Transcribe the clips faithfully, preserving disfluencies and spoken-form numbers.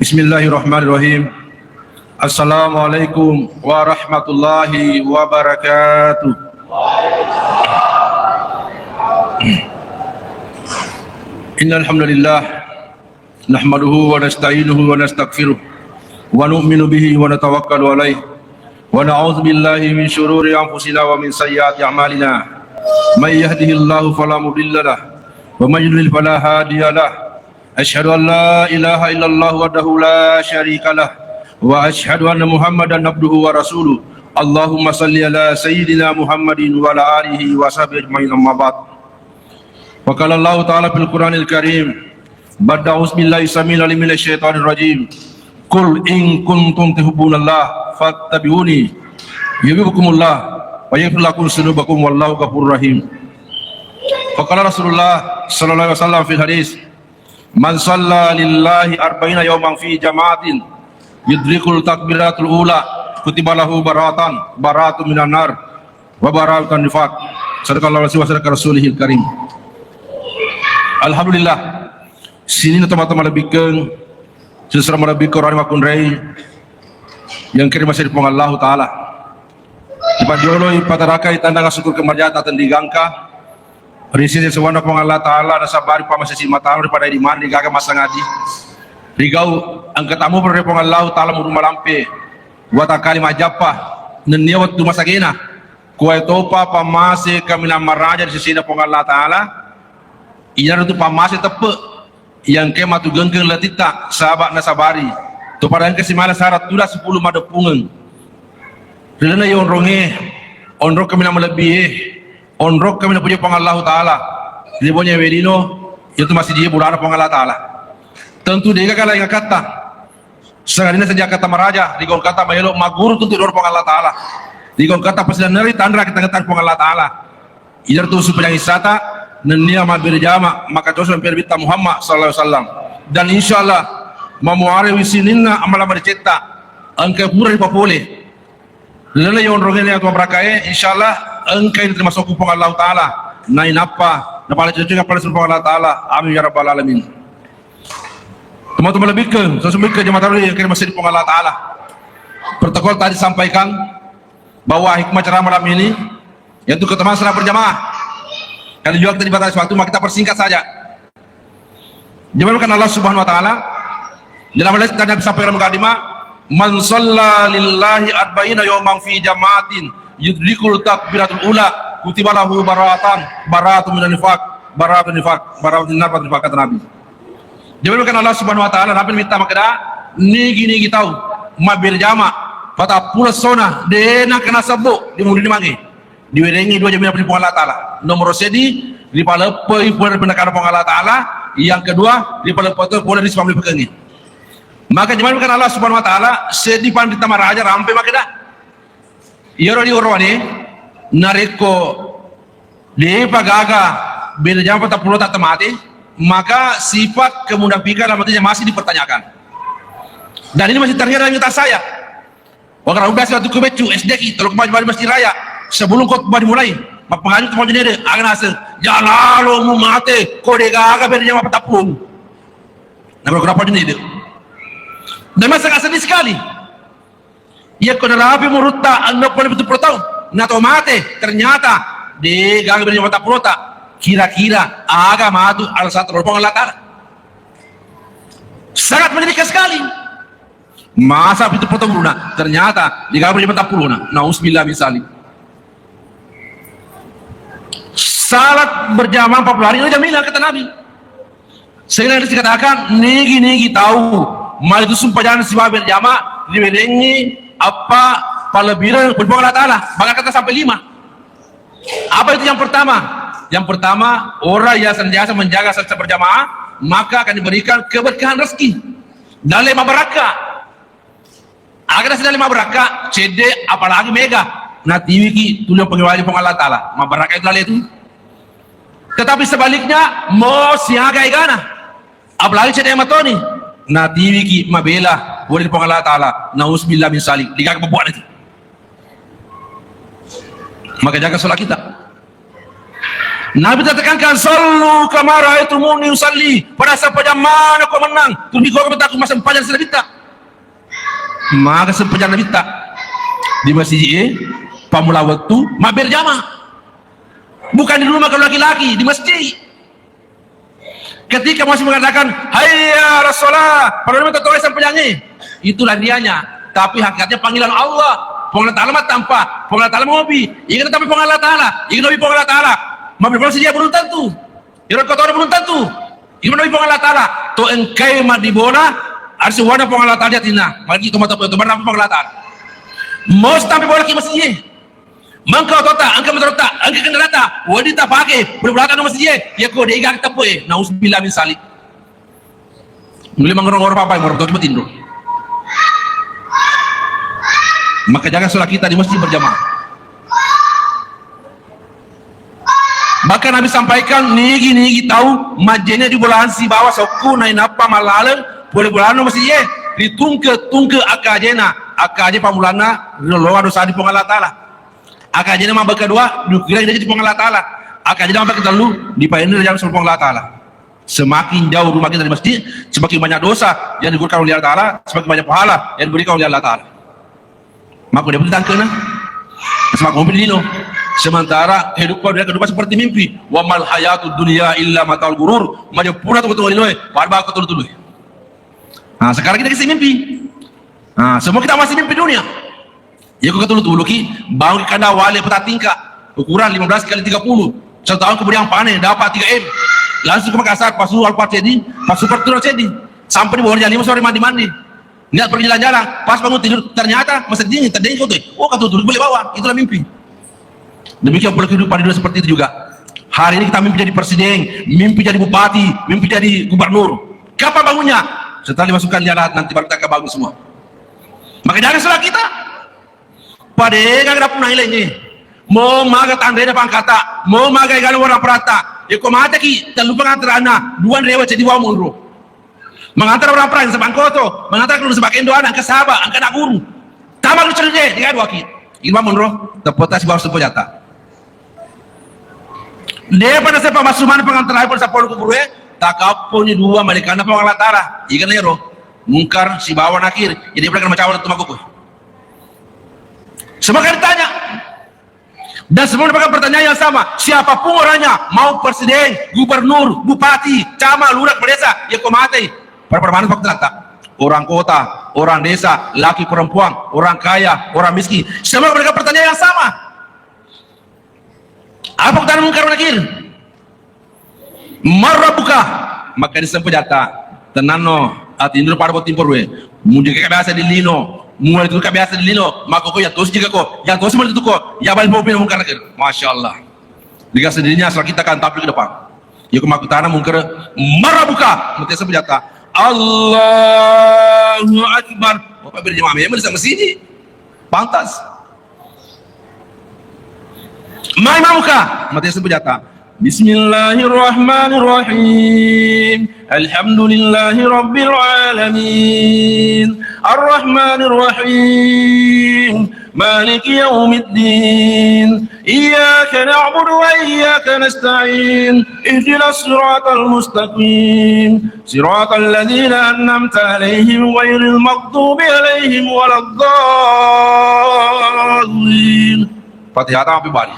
Bismillahirrahmanirrahim. Assalamualaikum warahmatullahi wabarakatuh. Innal hamdalillah, nahmaduhu wa nasta'inuhu wa nastaghfiruh, wa nu'minu bihi wa natawakkalu alaih, wa na'udzu billahi min syururi anfusina wa min sayyiati a'malina. May yahdihillahu fala mudhillalah, wa may yudlil fala hadiyalah. Asyhadu an la ilaha illallah wahdahu la syarikalah, wa asyhadu anna Muhammadan abduhu wa rasuluh. Allahumma salli ala sayyidina Muhammadin wa ala alihi wa sahbihi ajma'in, amma ba'd. Wa qala Allahu ta'ala fil Qur'anil Karim, ba'da a'udzu billahi samil alim minasy syaithanir rajim. Qul in kuntum tuhibbunallah fattabi'uni yuhibbukumullah wa yaghfir lakum dzunubakum wallahu ghafurur rahim. Wa qala Rasulullah sallallahu alaihi wasallam fil hadis, "Man shalla lillahi arba'ina yauman fi jama'atin yudrikul takbiratul ula kutiba lahu baratan, baratun minan nar, wa baratan nifaq." Sadaqallahu alazim wa sadaqa rasulihil karim. Alhamdulillah. Sininna tomatoa malebbikkeng, sesera malebbikkeng orang makkunrai yang kiri masih di Puang Allahu Ta'ala. Ripajoloi, patarakai tandang syukur kemarjata tendigangka. Risi sesuwana Puang Allah Ta'ala, nasabari pamasesi matano ripada di mari gaga masangadi. Rigau angka tamu pada Puang Allah Ta'ala mudu malampe. Watakali majappa nennia wettu masagena. Kuai topa pamase kaminang maraja di sisina Puang Allah Ta'ala. Iyaro tu pamase teppe. Yang ke matu gengkeng latitta, saba nasabari. To pada engka simala syarat tuda sepuluh madeppungeng. Rilena yo onronge, onrong kami na malebbi e, onrong kami na puja Puang Allahu Ta'ala. Ribonya welino, itu masih dia burana Puang Allah Ta'ala. Tentu dega kala yang kata. Sangadinna saja kata maraja, rigong kata maelo maguru tentu dor Puang Allah Ta'ala. Rigong kata pasti neri tanra kita ngetan Puang Allah Ta'ala. Idartu supaya isata nennia mabbere jama maka coso nabi Muhammad sallallahu alaihi wasallam. Dan insyaallah mamuare wisininna amala madecetta engka pura ripapole. Lele yonrongene atau barakae insyaallah engka ini termasuk Puang Allah Ta'ala. Nainappa napala cocok pala Puang Allah Ta'ala. Amin ya rabbal alamin. Teman-teman lebihkan, sesungguhnya jemaah tarawih yang kirim masih di Puang Allah Ta'ala. Protokol tadi sampaikan bahwa hikmah ceramah malam ini yaitu keutamaan salat berjamaah. Karena juga kita dibatasi waktu, maka kita persingkat saja. Jemaah Allah Subhanahu wa Ta'ala, dalam hadis tadi Nabi sampaikan mukadimah, "Man shalla lillahi arba'ina yawman fi jama'atin yudrikul takbiratul ula kutiba lahu baratan, baratun minan nifaq, baratun nifaq, baratun nifaq," kata Nabi. Jemaah Allah Subhanahu wa Ta'ala, Nabi minta makkeda, nigi-nigi tau mabbere jama patappulo sona de' nengka nasebbu di mudini mange. Diwerengi dua jamina ri Puang Allah Ta'ala. Nomoro seddi, ripaleppei pole ri pendekana Puang Allah Ta'ala. Yang kedua, ripaleppei pole ri sipamelipekengnge. Maka jemaah Allah Subhanahu wa Ta'ala, seddi panrita maraja rampe makkeda. Iyaro di orowane, narekko de'pa gaga bere jama patappulo ta mate, maka sifat kemunafikan dalam hatinya masih dipertanyakan. Dan ini masih terjadi dalam kita saya. Waktu biasa waktu ku beccu S D ki, tolok maju bali masjid raya. Sebelum khotbah dimulai, mappangaju tu maju nede, aga naseng, "Jalalo mu mate, ko de gaga bere jama patappulo." Nah, kalau kenapa nede? Dan masa sedih sekali. Iya, ko narapi umurutta enneng puluh pitu puluh tahun, nato mate, ternyata de gaga bere jama patappulo ta. Kira-kira aga matu alasan terhadap Allah Ta'ala? Sangat menyedihkan sekali. Masa pitu puluh tahun, ternyata de gaga bere jama patappulo na. Nauzubillah min zalik. Salat berjamaah empat puluh hari itu jaminan kata Nabi. Sehingga dikatakan nigi-nigi tau malitu sumpajang sibawa berjamaah diwerengi apa palebbiran ri Puang Allah Ta'ala. Bahkan kata sampai lima. Apa itu yang pertama? Yang pertama, orang yang senantiasa menjaga salat berjamaah, maka akan diberikan keberkahan rezeki. Dalle mabarakka. Aga sedang lima barakka, cedde, apalagi mega. Natiwiki tuli pengewali Puang Allah Ta'ala. Mabarakka itu lalle itu. Tetapi sebaliknya, mo siaga egana. Apalagi cedde matoni. Natiwiki mabela, boleh Puang Allah Ta'ala. Nauzubillah min zalik. Digaga pembuat itu. Maka jaga sholat kita. Nabi tekankan, "Sallu kama raaitumuni usalli." Pada sempajang manako mennang, tuli gua betaku massempajang selabitta. Maga sempajang Nabitta di masjid, eh, pammula wettu, mabberjama. Bukan di rumah kalau laki-laki, di masjid. Ketika masih mengatakan, "Hayya ala shalah," padahal memang totoi sempajangnya. Itulah rianya. Tapi hakikatnya panggilan Allah. Puang Allah Ta'ala mah tampa, Puang Allah Ta'ala mobi. Iya, tapi Puang Allah Ta'ala, iya, nabi Puang Allah Ta'ala. Mabberjama dia belum tentu. Iro kotoa belum tentu. Gimana Puang Allah Ta'ala? To engkai maddibola, harus wana Puang Allah Ta'ala di atinna. Magi to mata to berapa Puang Allah Ta'ala. Mau sampai bola ki masjid. Mangka otota, engka motorta, engka kendaratta, wadi tapake, boleh bola masjid. Ya ko dega tepo e. Nauzubillah min salik. Mulai mangoro-ngoro papai, moro to tindo. Maka jaga sholat kita di masjid berjamaah. Bahkan Nabi sampaikan, nigi-nigi tau majjene di bolahan sibawa sokku nainappa mallaleng pole bolano masih ye, ritungke-tungke akajena, akaje pamulanna riloa dosa di Puang Allah Ta'ala. Akajena mabaka dua, dukira di Puang Allah Ta'ala. Akajena mabaka tellu, dipainna jalan Puang Allah Ta'ala. Semakin jauh rumah kita dari masjid, semakin banyak dosa yang digugurkan oleh Allah Ta'ala, semakin banyak pahala yang diberikan oleh Allah Ta'ala. Maka dia pun tangkena. Semakin mimpi lino. Sementara kehidupan dunia, kehidupan seperti mimpi. Wa mal hayatud dunya illa mataul gurur. Majepuna tu betul lino, eh. Pada bakal tulu-tulu. Nah, sekarang kita kasih mimpi. Nah, semua kita masih mimpi dunia. Iya, ku ketulu-tulu ki, bangun ki kanda wale peta tingkat, ukuran lima belas kali tiga puluh. Satu tahun kemudian panen, dapat tiga M. Langsung ke Makassar, pas Alphard jadi, pas Super Turbo jadi. Sampai di bawah jam lima sore mandi-mandi. Niat pergi jalan-jalan, pas bangun tidur, ternyata masih dingin, terdengkot tuh. Oh, ketulu-tulu boleh bawa, itulah mimpi. Demikian pula kehidupan di dunia seperti itu juga. Hari ini kita mimpi jadi presiden, mimpi jadi bupati, mimpi jadi gubernur. Kapan bangunnya? Setelah dimasukkan di lahat, nanti baru kita akan bangun semua. Maka jangan salah kita. Padega ga punna ilenge. Mo maga tanrena pangkata, mo maga egana wara prata. Eko mateki, tellu pangantarana, dua rewa cedi wa monro. Mangantara orang perang sebangkoto, mangantara keluarga sebakendo anak, engka saba, engka anak guru. Tama lu cerita, tiga dua ki. Ilmu monro, tepota si bawah sepo jata. Depa nasaba masumana pangantara pun sapolo kuburu e, takapponi dua malaikanna Puang Allah Ta'ala. Iga nero, Mungkar sibawa Nakir. Jadi mereka macam tu makuku. Semua kali ditanya. Dan semua mendapatkan pertanyaan yang sama. Siapapun orangnya, mau presiden, gubernur, bupati, camat, lurah, kepala desa, ya kau mati. Pada pada mana fakta? Orang kota, orang desa, laki perempuan, orang kaya, orang miskin. Semua mendapatkan pertanyaan yang sama. Apa kutana Mungkar Nakir? Marrabuka, maka disempa jata. Tenanno, ati indro pada botting porwe. Mudi ka biasa di lino, mual itu ka biasa di lino, maka ko ya tos jika ko, ya tos mali tu ko, ya balik mau pindah Mungkar Nakir. Masya Allah. Dengan sendirinya asal kita akan tampil ke depan. Ya ko makutana Mungkar, marrabuka, mati sempa jata. Allahu Akbar. Bapak berjamaah memang sama sini. Pantas. Mai mamuka, mate sebujata. Bismillahirrahmanirrahim. Alhamdulillahi rabbil alamin. Arrahmanirrahim. Maliki yaumiddin. Iyyaka na'budu wa iyyaka nasta'in. Ihdinas siratal mustaqim. Siratal ladzina an'amta 'alaihim ghairil maghdubi 'alaihim waladdallin. Fatihah tama pi bali.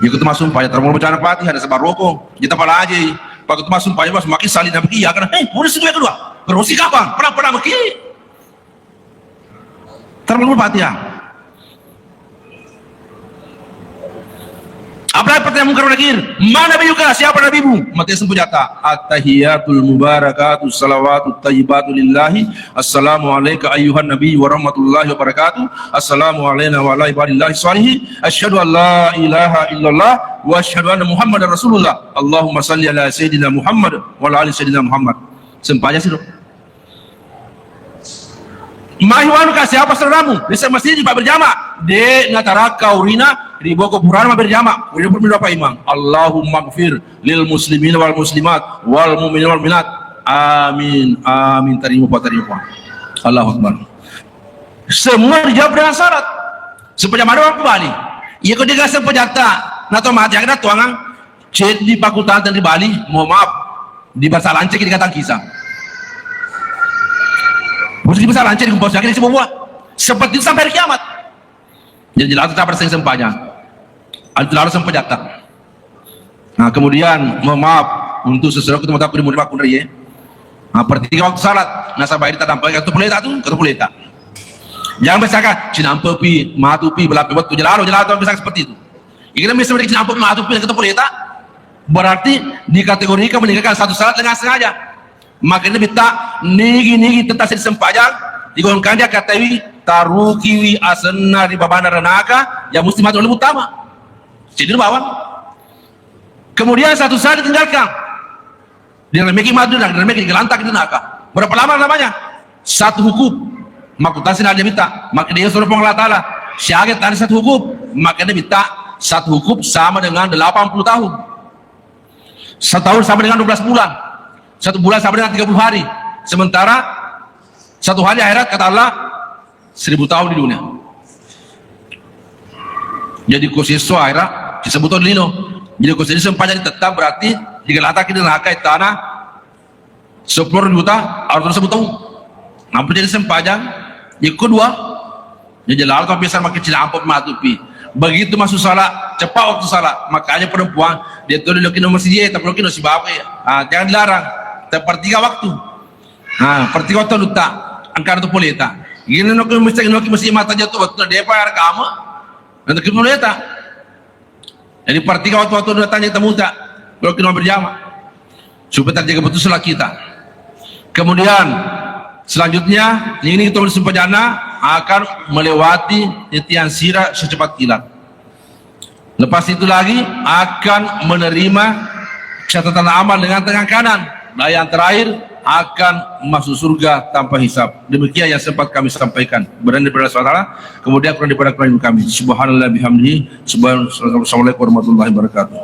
Iko tu massumpajang, tara mulo bacana Fatihah, nasaba roko. Jeta palaje. Pakku tu massumpajang, mas maki salin nabi iya kana. Eh, mulo situ yang kedua. Rosi kapan? Pernah, pernah maki. Tara mulo Fatihah. Apalagi pertanyaan Mungkar Nakir, "Man nabiyyuka?" Siapa nabimu? Mate sempujata. At-tahiyatul mubarakatu salawatut tayyibatu lillahi. Assalamu alaika ayyuhan nabi wa rahmatullahi wa barakatuh. Assalamu alaina wa ala ibadillahi shalihin. Asyhadu an la ilaha illallah wa asyhadu anna Muhammadar Rasulullah. Allahumma salli ala sayyidina Muhammad wa ala ali sayyidina Muhammad. Sempajang sih, Dok. Mahi wanu ka siapa saudaramu? Di masjid di Pak berjama. De natarakka urina ri boko purana ma berjama. Urina pun berapa imam? Allahumma gfir lil muslimin wal muslimat wal mu'minin wal mu'minat. Amin. Amin. Terima Pak, terima Pak. Allahu Akbar. Semua dijawab dengan syarat. Sempajang madu aku bali. Iya ko diga sempajata. Nato mati ada tuangan. Ceddi pakutang teng ri Bali, mohon maaf, di bahasa Lancet kita katakan kisah. Mesti di bahasa Lancet, di bahasa Lancet semua. Seperti itu sampai hari kiamat. Jadi jelas tetap ada sempajang. Ada lalu sempajatta. Nah, kemudian mohon maaf untuk sesuatu kita mau tak di murid aku ya. Nah, pertiga waktu salat, nasaba ini tadampai katu puleta tu, katu puleta. Jangan misalkan cinampe pi, matu pi, belape waktu jelalo jelalo misalkan seperti itu. Ini misalnya cinampe matu pi, katu puleta, berarti dikategorikan meninggalkan satu salat dengan sengaja. Makanya bita nigi-nigi tentang sempajang digolongkan dia katawi tarukiwi asenna ri babana ranaka yang mesti matu lebih utama. Jadi bawang. Kemudian satu salat ditinggalkan. Diremeki madu dan diremeki digelantak di neraka. Berapa lama lamanya? Satu hukum. Makutasi na dia minta. Maka dia suruh Allah Ta'ala. Siaga tadi satu hukum. Maka dia minta satu hukum sama dengan delapan puluh tahun. Setahun sama dengan dua belas bulan. Satu bulan sama dengan tiga puluh hari. Sementara satu hari akhirat kata Allah seribu tahun di dunia. Jadi ko siswa akhirat disebut tahun lino. Jadi ko siswa sempajang tetap berarti digelataki di neraka tanah sepuluh juta harus tersebut tahu. Nampu jadi sempajang, ikut dua. Jadi lalu tapi sama kecil amplop matupi. Begitu masuk salat, cepat waktu salat. Makanya perempuan dia tuh loki nomor siji, tapi loki nomor sibawa ya. Ah, jangan dilarang. Sepertiga waktu. Ah, pertiga waktu luta. Angkara tu poleta. Gini noki mesti noki mesti mata jatuh waktu dia apa kamu? Nanti kita poleta. Jadi pertiga waktu-waktu datang kita muta. Kalau kita berjamaah. Supaya terjaga betul salat kita. Kemudian selanjutnya ini kita sempajana akan melewati titian sirah secepat kilat. Lepas itu lagi akan menerima catatan amal dengan tangan kanan. Dan yang terakhir akan masuk surga tanpa hisab. Demikian yang sempat kami sampaikan. Berani pada Allah subhanahu wa taala, kemudian kurang daripada kurang kami. Subhanallah bihamdihi. Subhanallah. Assalamualaikum warahmatullahi wabarakatuh.